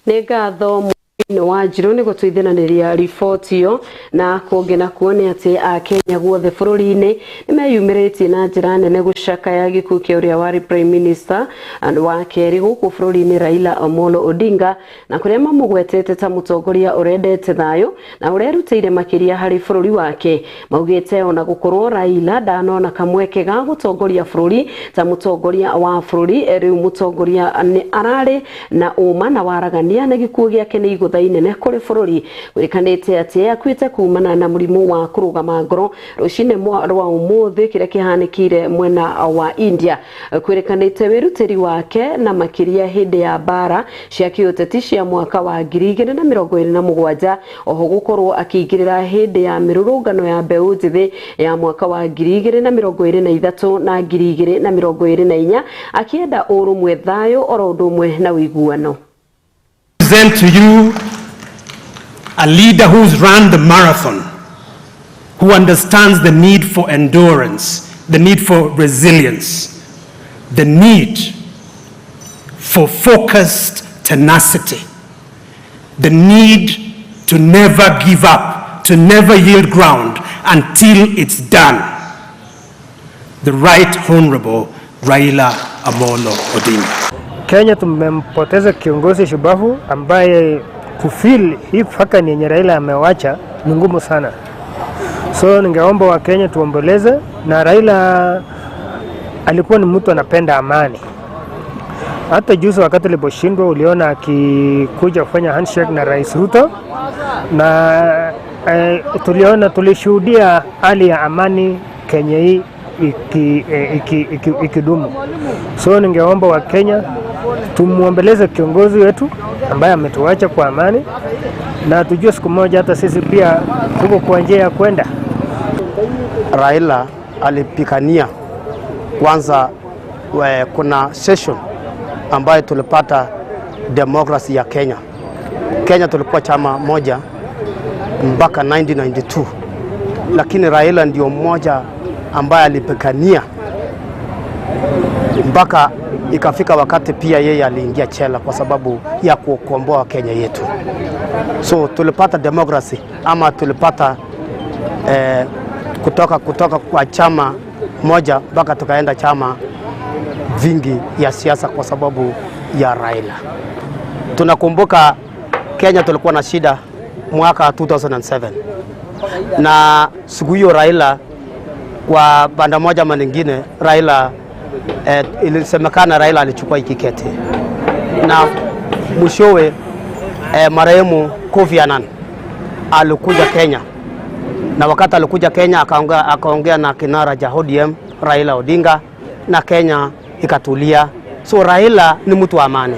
Nĩ ngatho. Wanjiru nĩ gũtũithanĩria riboti ĩyo. Na kũngĩ nakuo nĩ atĩ Akenya guothe bũrũri-inĩ nĩ meyumĩrĩtie na njĩra nene gũcakaya gĩkuũ kĩa ũrĩa warĩ Prime Minister wa kerĩ gũkũ bũrũri-inĩ Raila Amolo Odinga, na kũrĩa mamũgwetete ta mũtongoria ũrendete thayũ na ũrerutĩire makĩria harĩ bũrũri wake. Maugĩte ona gũkorwo Raila ndanona kamweke ga gũtongoria bũrũri ta mũtongoria wa bũrũri, rĩu mũtongoria nĩ ararĩ na ũma na waragania, na gĩkuũ gĩake nĩ igũtha inene kũrĩ bũrũri. Gwĩkanĩte atĩ akuĩte kumana na mũrimũ wa kũrũgama ngoro rũcinĩ rwa ũmũthĩ, kĩrĩa kĩhanĩkĩire mwena wa India. Kwĩrĩkanĩte wĩrutĩri wake na makĩria hĩndĩ ya mbara cia kĩũteti cia mwaka wa 2027, oho gũkorwo akĩingĩrĩra hĩndĩ ya mĩrũrũngano ya mbeũ njĩthĩ ya mwaka wa 2023 na 2024, akĩenda ũrũmwe, thayũ oro ũndũ ũmwe na ũiguano. Present to you a leader who's run the marathon, who understands the need for endurance, the need for resilience, the need for focused tenacity, the need to never give up, to never yield ground until it's done. The Right Honorable Raila Amolo Odinga. Kenya tumempoteza kiongozi shubavu ambaye kufill hii vacancy yenye Raila amewacha ni ngumu sana. So ningeomba wa Kenya tuomboleze, na Raila alikuwa ni mtu anapenda amani. Hata juzi wakati aliposhindwa uliona akikuja kufanya handshake na Rais Ruto, na tuliona, tulishuhudia hali ya amani Kenya hii ikidumu. So ningeomba wa Kenya tumuombeleze kiongozi wetu ambaye ametuacha kwa amani, na tujue siku moja hata sisi pia tuko kwa njia ya kwenda. Raila alipigania kwanza, kuna session ambayo tulipata demokrasi ya Kenya. Kenya tulikuwa chama moja mpaka 1992, lakini Raila ndio mmoja ambaye alipigania mpaka ikafika wakati pia yeye aliingia jela kwa sababu ya kukomboa Kenya yetu. So tulipata demokrasi ama tulipata kutoka kwa chama moja mpaka tukaenda chama vingi ya siasa kwa sababu ya Raila. Tunakumbuka Kenya tulikuwa na shida mwaka 2007, na siku hiyo Raila kwa banda moja ama nyingine, Raila ilisemekana Raila alichukua ikiketi, na mwishowe marehemu Kofi Annan alikuja Kenya, na wakati alikuja Kenya akaongea na kinara cha ODM Raila Odinga, na Kenya ikatulia. So Raila ni mtu wa amani,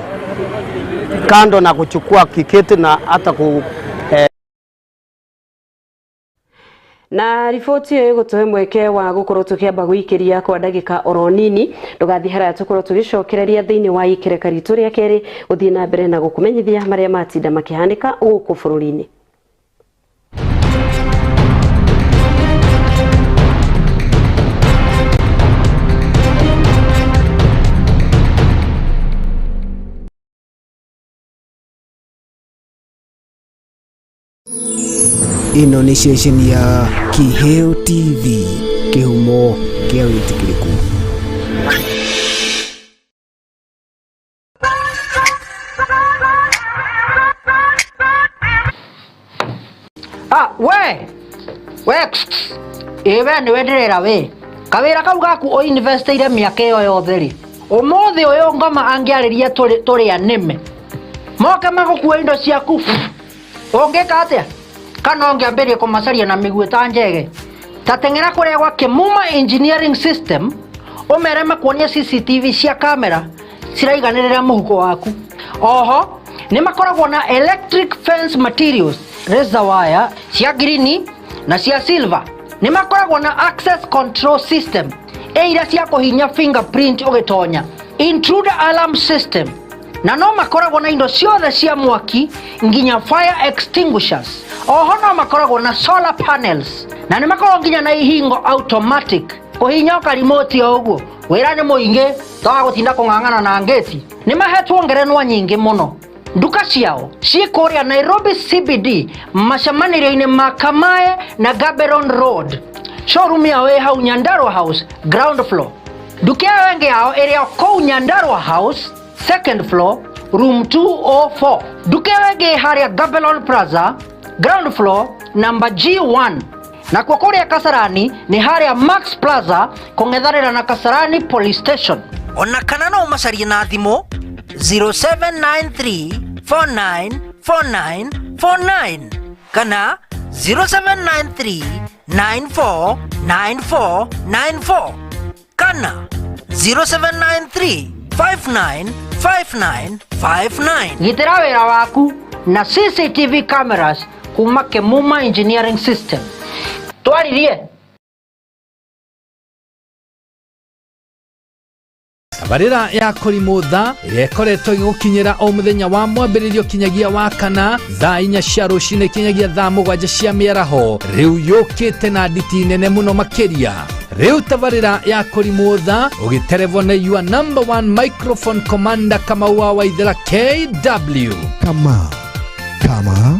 kando na kuchukua kiketi na hata ku na riboti ĩyo ĩgũtũhe mweke wa gũkorwo tũkĩamba gũikĩria kwa ndagĩka oro nini. Ndũgathiĩ haraya, tũkorwo tũgĩcokereria thĩinĩ wa ikereka ritũ rĩa kerĩ gũthiĩ na mbere na gũkũmenyithia marĩa matinda makĩhanĩka gũkũ bũrũri-inĩ. Ĩno nĩ ceceni ya Kiheo TV, kĩhumo kĩa wĩtĩkĩrĩku. Ah, we we ĩ we nĩwe ndĩrera we kawĩra kau gaku ũinvestĩire mĩaka ĩyo yothe rĩ, ũmũthĩ ũyũ ngoma angĩarĩria tũrĩ anĩme moke magũkua indo ciaku, ũngĩka atĩa? Kana ũngĩambĩrĩria kũmacaria na mĩguĩ ta njege? Ta teng'era kũrĩa gwa Kĩmuma Engineering System ũmere makuonie CCTV cia kamera ciraiganĩrĩra mũhuko waku. Oho nĩ makoragwo na electric fence materials, razor wire cia green na cia silver. Nĩ makoragwo na access control system ĩira cia kũhinya fingerprint ũgĩtonya, intruder alarm system, na no makoragwo na indo ciothe cia mwaki nginya fire extinguishers. Oho no makoragwo na solar panels, na nĩ makoragwo nginya na ihingo automatic kũhinya ũkarimoti o ũguo. Wĩra nĩ mũingĩ, twaga gũtinda kũng'ang'ana na ngĩti. Nĩ mahetwo ngerenwa nyingĩ mũno. Nduka ciao ciĩ kũrĩa Nairobi CBD macemanĩrio-inĩ ma Kamae na Gaborone Road. Showroom yao ĩ hau Nyandarua House ground floor. Nduka ĩyo ĩngĩ yao ĩrĩ o kũu Nyandarua House second floor room 204. Nduka ĩyo ĩngĩ ĩ harĩa Gaborone Plaza ground floor number G1. Nakuo kũrĩa Kasarani nĩ harĩa Max Plaza kũng'ethanĩra na Kasarani Police Station. Ona kana no ũmacarie na thimũ 0793 4949 49 kana 0793 9494 94 kana 0793 5959 59. Gitĩra wĩra waku na CCTV cameras kuma Kemuma Engineering System. Twaririe. Tabarĩra ya Kũrimũ Tha ĩrĩa ĩkoretwo ĩgĩgũkinyĩra o mũthenya wa mwambĩrĩrio kinyagia wa kana thaa 4 cia rũcinĩ kinyagia thaa 7 cia mĩaraho rĩu yũkĩte na nditi nene mũno makĩria. Rĩu tabarĩra ya Kũrimũ Tha ũgĩterevwo nĩ your number one microphone commander Kamau wa Waithera KW. Kama kama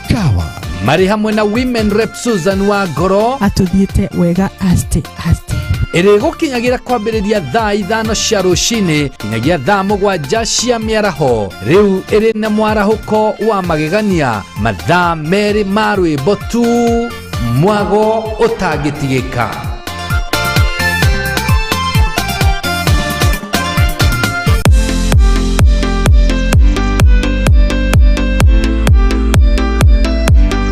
kawa. Marĩ hamwe na women rep Susan wa Ngoro atũthiĩte wega aste aste. Ĩrĩgũkinyagira kwambĩrĩria thaa 5 cia rũcinĩ kinyagia thaa 7 cia mĩaraho. Rĩu ĩrĩ na mwarahũko wa magegania, mathaa 2 ma rwĩmbo tu, mwago ũtangĩtigĩka.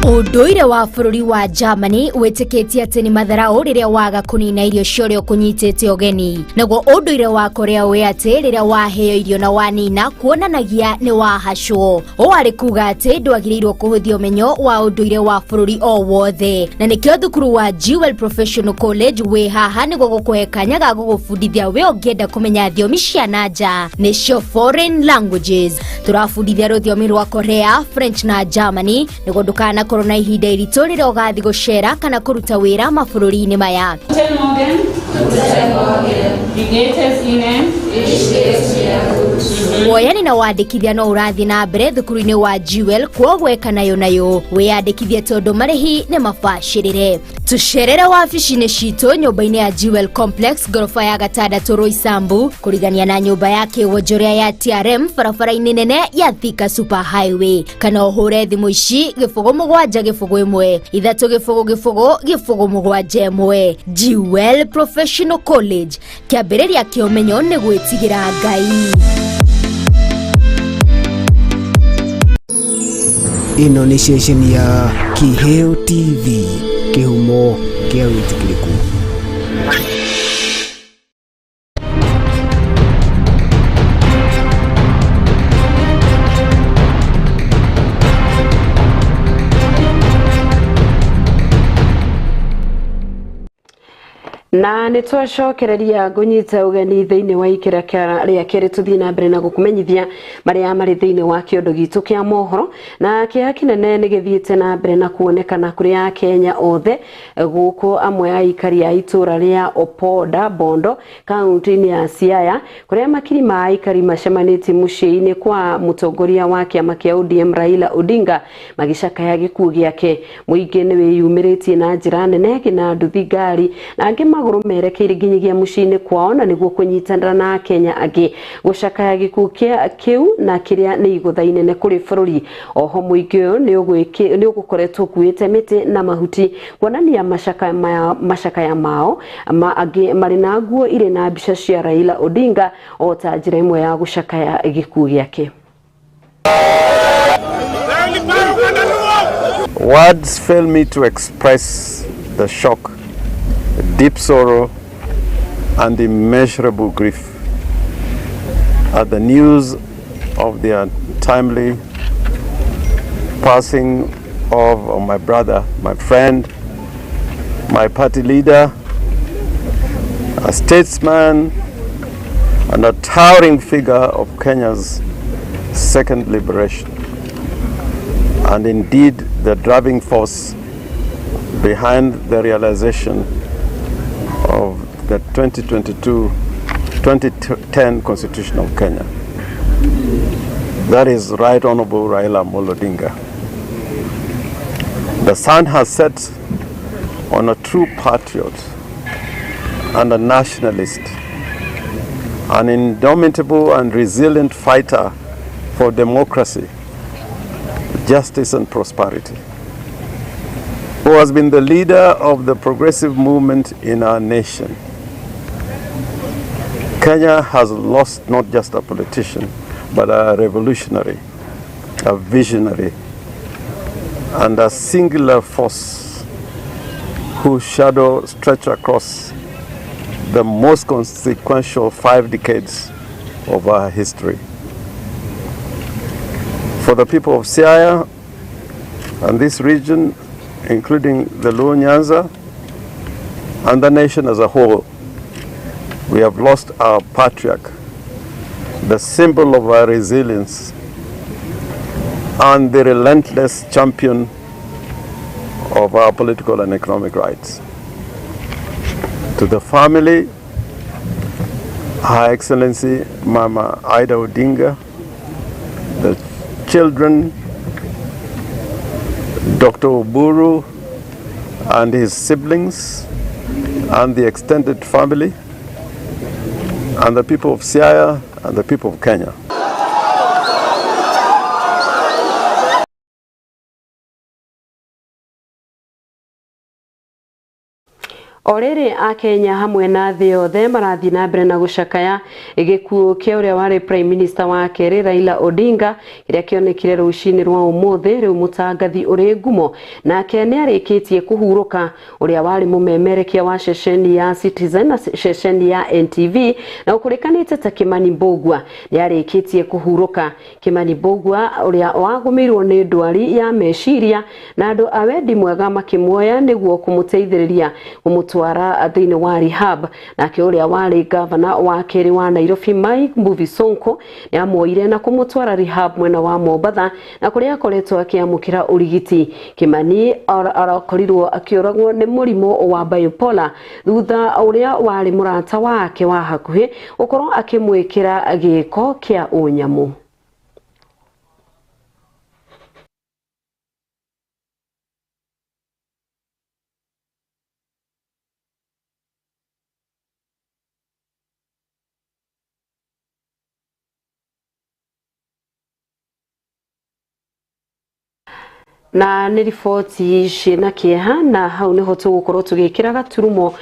Ũndũire wa bũrũri wa Germany wĩtĩkĩtie atĩ nĩ matharau rĩrĩa waga kũnina irio cia ũrĩa ũkũnyitĩte ũgeni. Naguo ũndũire wa Korea wĩ atĩ rĩrĩa waheo irio na wanina kuonanagia nĩ wahacwo. Ũũ arĩ kuga atĩ ndwagĩrĩirwo kũhũthia ũmenyo wa ũndũire wa bũrũri o wothe. Na nĩkĩo thukuru wa Jewel Professional College wĩ haha nĩguo gũkũhe kanya ga gũgũbundithia we ũngĩenda kũmenya thiomi cia na nja, nĩcio foreign languages. Tũrabundithia rũthiomi rwa Korea, French na Germany nĩguo ndũkanakorwo na ihinda iritũ rĩrĩa ũgathiĩ gũcera kana kũruta wĩra mabũrũri-inĩ maya. Guten Morgen. Guten Morgen. Wie geht es Ihnen? Ich geht's mir gut. Woyani na wandĩkithia no ũrathiĩ na mbere thukuru-inĩ wa Jewel kwoguo ĩka nayo nayo wĩyandĩkithie tondũ marĩhi nĩ mabacĩrĩre. Tũcerere wabici-inĩ citũ nyũmba-inĩ ya Jewel Complex ngoroba ya 6 Roysambu kũrigania na nyũmba ya kĩwonjoria ya TRM barabara-inĩ nene ya Thika Super Highway, kana ũhũre thimũ ici 0 7 0 1 3 0 0 0 7 1. Jewel Professional College, kĩambĩrĩria kĩa ũmenyo nĩ gwĩtigĩra Ngai. Ĩno nĩ ceceni ya Kiheo TV, kĩhumo kĩa wĩtĩkĩrĩku. Na nä twacokereria ngũnyite ũgeni thĩinĩ wa ikĩra rĩa kerĩ tũthiĩ na mbere na gũkũmenyithia marĩa marĩ thĩinĩ wa kĩondo gitũ kĩa mohoro. Na kĩeha kĩnene nĩ gĩthiĩte na mbere na kuonekana kũrĩ Akenya othe gũkũ amwe a aikari a itũra rĩa Opoda Bondo kaunti-inĩ ya Siaya kũrĩa makiri ma aikari macemanĩtie mũciĩ-inĩ kwa mũtongoria wa kĩama kĩa ODM Raila Odinga magĩcakaya gĩkuũ gĩake. Mũingĩ nĩ wĩyumĩrĩtie na njĩra nene nginya nduthi ngari na angĩ magũrũ merekeire nginyagia mũciĩ-inĩ kwao na nĩguo kũnyitanĩra na Akenya angĩ gũcakaya gĩkuũ kĩu na kĩrĩa nĩ igũtha inene kũrĩ bũrũri. Oho mũingĩ ũyũ nĩ ũgũkoretwo ũkuĩte mĩtĩ na mahuti kuonania macakaya mao, angĩ marĩ na nguo irĩ na mbica cia Raila Odinga o ta njĩra ĩmwe ya gũcakaya gĩkuũ gĩake. Words fail me to express the shock, deep sorrow, and immeasurable grief at the news of the untimely passing of my brother, my friend, my party leader, a statesman, and a towering figure of Kenya's second liberation, and indeed the driving force behind the realization of the 2010 Constitution of Kenya. That is Right Honorable Raila Amolo Odinga. The sun has set on a true patriot and a nationalist, an indomitable and resilient fighter for democracy, justice and prosperity, who has been the leader of the progressive movement in our nation. Kenya has lost not just a politician, but a revolutionary, a visionary, and a singular force whose shadow stretched across the most consequential 5 decades of our history. For the people of Siaya and this region, including the Luo Nyanza and the nation as a whole, we have lost our patriarch, the symbol of our resilience, and the relentless champion of our political and economic rights. To the family, Her Excellency Mama Ida Odinga, the children, Dr. Oburu and his siblings, and the extended family, and the people of Siaya and the people of Kenya. O rĩrĩ akenya hamwe na thĩ yothe marathiĩ na mbere na gũcakaya gĩkuũ kĩa ũrĩa warĩ prime minister wa kerĩ Raila Odinga kĩrĩa kĩonekire rũcinĩ rwa ũmũthĩ. Rĩu mũtangathi ũrĩ ngumo nake nĩ arĩkĩtie kũhurũka, ũrĩa warĩ mũmemerekia wa ceceni ya Citizen na ceceni ya NTV na ũkũrĩkanĩte ta Kimani Mbũgua nĩ arĩkĩtie kũhurũka. Kimani Mbũgua ũrĩa wagũmĩirwo nĩ ndwari ya meciria na andũ a wendi mwega makĩmuoya nĩguo kũmũteithĩrĩria kũmũtwara thĩinĩ wa rehab. Nake ũrĩa warĩ gavana wa kerĩ wa Nairobi Mike Mbuvi Sonko nĩ amuoire na kũmũtwara rehab mwena wa Mombatha na kũrĩa akoretwo akĩamũkĩra ũrigiti. Kimani arakorirwo akĩũragwo nĩ mũrimũ wa bipolar thutha ũrĩa warĩ mũrata wake wa hakuhĩ gũkorwo akĩmwĩkĩra gĩko kĩa ũnyamũ. Na nĩ riboti ciĩna kĩeha, na hau nĩho tũgũkorwo tũgĩkĩra gaturumo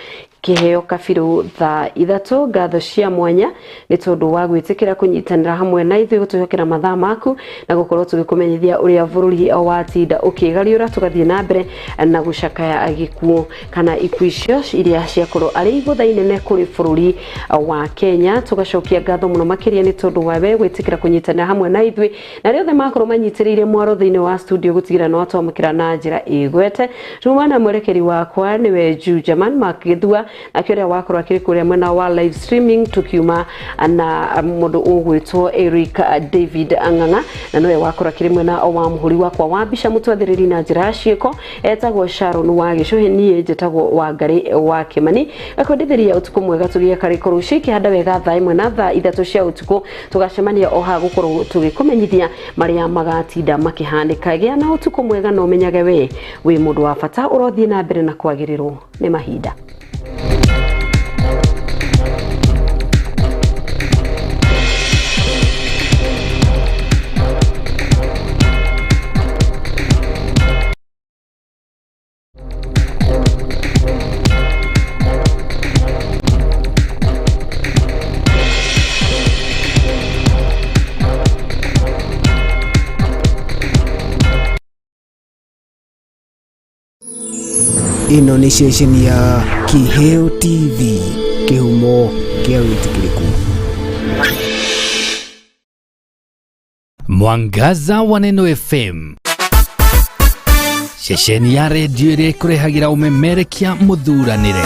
kĩheo kabirũ thaa 3. Ngatho cia mwanya nĩ tondũ wa gwĩtĩkĩra kũnyitanĩra hamwe na ithuĩ gũtũhokera mathaa maku na gũkorwo tũgĩkũmenyithia ũrĩa bũrũri watinda ũkĩgariũra, tũgathiĩ na mbere na gũcakaya gĩkuũ kana ikuũ icio iria ciakorwo arĩ igũtha inene kũrĩ bũrũri wa Kenya. Tũgacokia ngatho mũno makĩria nĩ tondũ wa we gwĩtĩkĩra kũnyitanĩra hamwe na ithuĩ na arĩa othe makorwo manyitĩrĩire mwaro thĩinĩ wa studio gũtigĩra no twamũkĩra na njĩra ĩgwete. Tuma na mwerekeri wakwa nĩwe Jujaman Mark Gĩthua, nake ũrĩa wakorwo akĩrĩ kũrĩa mwena wa live streaming tukiuma na mũndũ ũgwĩtwo Eric David Ng'ang'a, na nowe wakorwo akĩrĩ mwena wa mũhũri wakwa wa mbica mũtwathĩrĩri na njĩra ya ciĩko etagwo Sharon wa Gĩcũhĩ, niĩ njĩtagwo Wangari wa Kĩmani. Gakwendithĩria ũtukũ mwega, tũgĩe karĩko rũciũ ikĩhanda wega thaa 1 na thaa 3 cia ũtukũ tũgacemania o haha gũkorwo tũgĩkũmenyithia marĩa magatinda makĩhanĩka. Gĩa na ũtukũ mwega na ũmenyage we wĩ mũndũ wa bata ũrothiĩ na mbere na kwagĩrĩrwo nĩ mahinda. Ĩno nĩ ceceni ya Kĩheo TV, kĩhumo kĩa wĩtĩkĩrĩku. Mwangaza wa Neno FM, ceceni ya redio ĩrĩa ĩkũrehagĩra ũmemerekia mũthuranĩre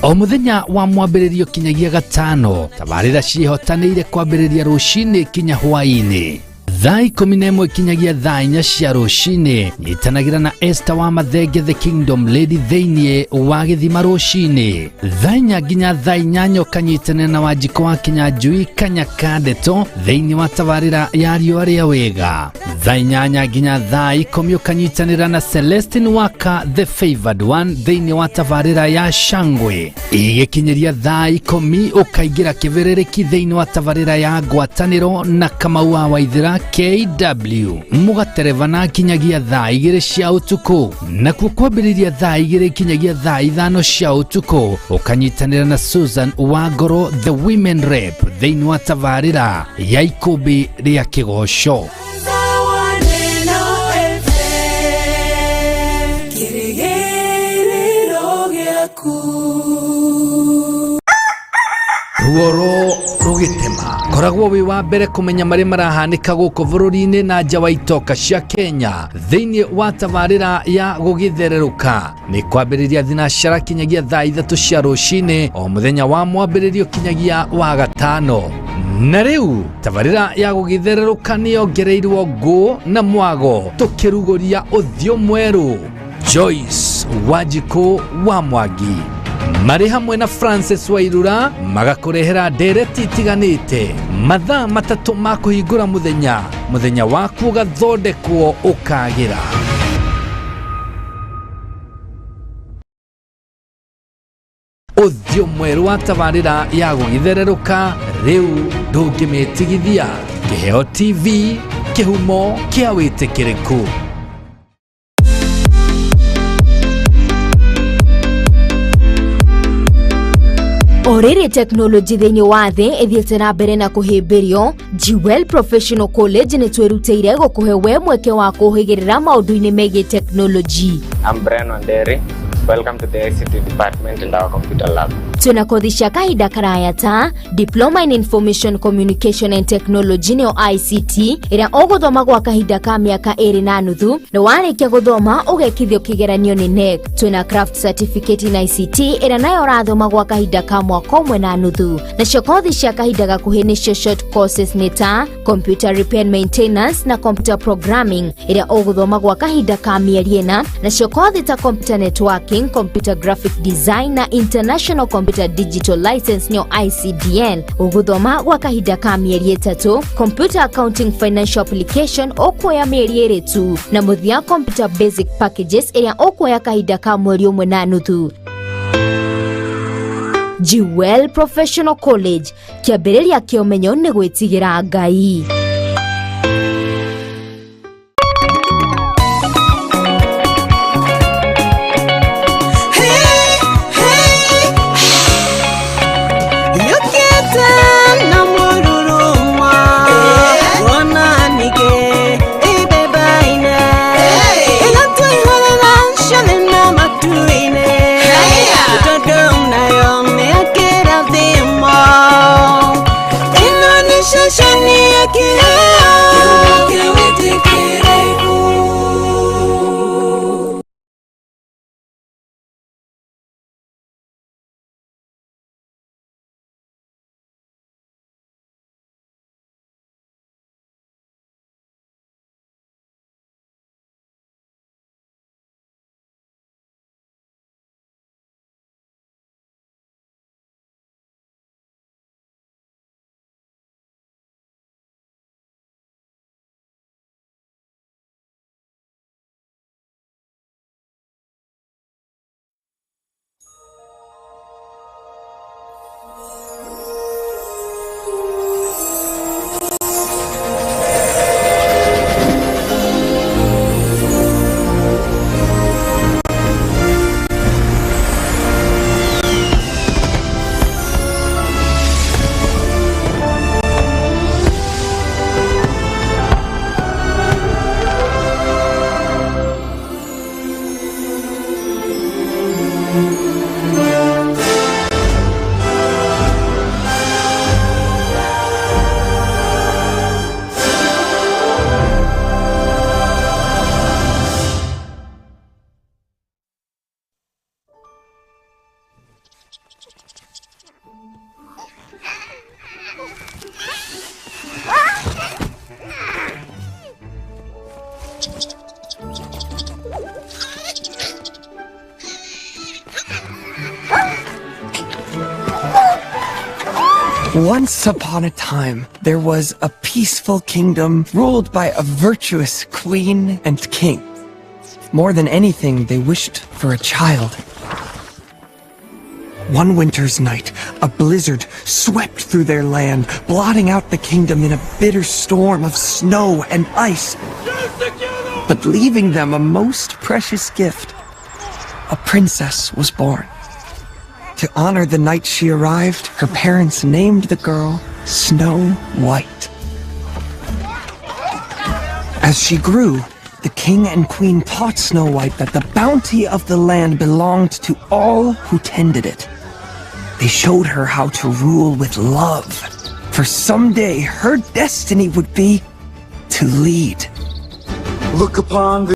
o mũthenya wa mwambĩrĩrio kinyagia gatano. Tabarĩra ciĩhotanĩire kwambĩrĩria rũcinĩ kinya hwaĩ-inĩ. Thaa 11 kinyagia thaa 4 cia rũcinĩ, nyitanagĩra na Esther wa Mathenge the Kingdom Lady thĩinĩ wa gĩthima rũcinĩ. Thaa 4 nginya thaa 8 ũkanyitanĩra na Wanjikũ wa Kinyanjui Kanyaka Ndeto thĩinĩ wa tabarĩra ya riũa rĩa wega. Thaa 8 nginya thaa 10 ũkanyitanĩra na Celestine Waka the Favored One thĩinĩ wa tabarĩra ya Shangwe. Igĩkinyĩria thaa 10 ũkaingĩra kĩbĩrĩrĩki thĩinĩ wa tabarĩra ya ngwatanĩro na Kamau wa Waithĩra KW mũgaterebana kinyagia thaa 2 cia ũtukũ, nakuo kwambĩrĩria thaa 2 kinyagia thaa 5 cia ũtukũ ũkanyitanĩra na Susan Wangoro the Women Rep thĩinĩ wa tabarĩra ya ikũmbĩ rĩa kĩgoco. Ruoro rũgĩtema, koragwo wĩ wa mbere kũmenya marĩa marahanĩka gũkũ bũrũri-inĩ na nja wa itoka cia Kenya thĩinĩ wa tabarĩra ya gũgĩthererũka. Nĩ kwambĩrĩria thinacara kinyagia thaa 3 cia rũcinĩ o mũthenya wa mwambĩrĩrio kinyagia wa gatano. Na rĩu tabarĩra ya gũgĩthererũka nĩ yongereirwo ngũ na mwago, tũkĩrugũria ũthiũ mwerũ. Joyce Wanjikũ wa Mwangi marĩ hamwe na Francis Wairura magakũrehera ndereti itiganĩte, mathaa 3 ma kũhingũra mũthenya, mũthenya waku ũgathondekwo ũkagĩra. Ũthiũ mwerũ wa tabarĩra ya gũgĩthererũka rĩu ndũngĩmĩtigithia. Kĩheo TV, kĩhumo kĩa wĩtĩkĩrĩku. O rĩrĩ tekinoronjĩ thĩinĩ wa thĩ ĩthiĩte na mbere na kũhĩmbĩrio, Jewel Professional College nĩ twĩrutĩire gũkũhe we mweke wa kũhĩgĩrĩra maũndũ-inĩ megiĩ tekinoronjĩ. I'm Brian Wanderi. Welcome to the ICT department and our computer lab. Twĩna kothi cia kahinda karaya ta Diploma in Information Communication and Technology nĩyo ICT, ĩrĩa ũgũthoma gwa kahinda ka mĩaka 2.5 na warĩkia gũthoma ũgekithio kĩgeranio nĩ KNEC. Twĩna Craft Certificate in ICT ĩrĩa nayo ũrathoma gwa kahinda ka mwaka 1.5. Nacio kothi cia kahinda gakuhĩ nĩcio short courses nĩ ta Computer Repair and Maintenance na Computer Programming ĩrĩa ũgũthoma gwa kahinda ka mĩeri 4. Nacio kothi ta Computer Networking, Computer Graphic Design na International Computer Digital License nĩyo ICDL ũgũthoma gwa kahinda ka mĩeri 3. Computer Accounting Financial Application ũkuoya mĩeri 2 tu, na mũthia Computer Basic Packages ĩrĩa ũkuoya kahinda ka mweri 1.5. Jewel Professional College, kĩambĩrĩria kĩa ũmenyo nĩ gwĩtigĩra Ngai. Once upon a time, there was a peaceful kingdom ruled by a virtuous queen and king. More than anything, they wished for a child. One winter's night, a blizzard swept through their land, blotting out the kingdom in a bitter storm of snow and ice, but leaving them a most precious gift. A princess was born. To honor the night she arrived, her parents named the girl Snow White. As she grew, the king and queen taught Snow White that the bounty of the land belonged to all who tended it. They showed her how to rule with love, for someday her destiny would be to lead. Look upon the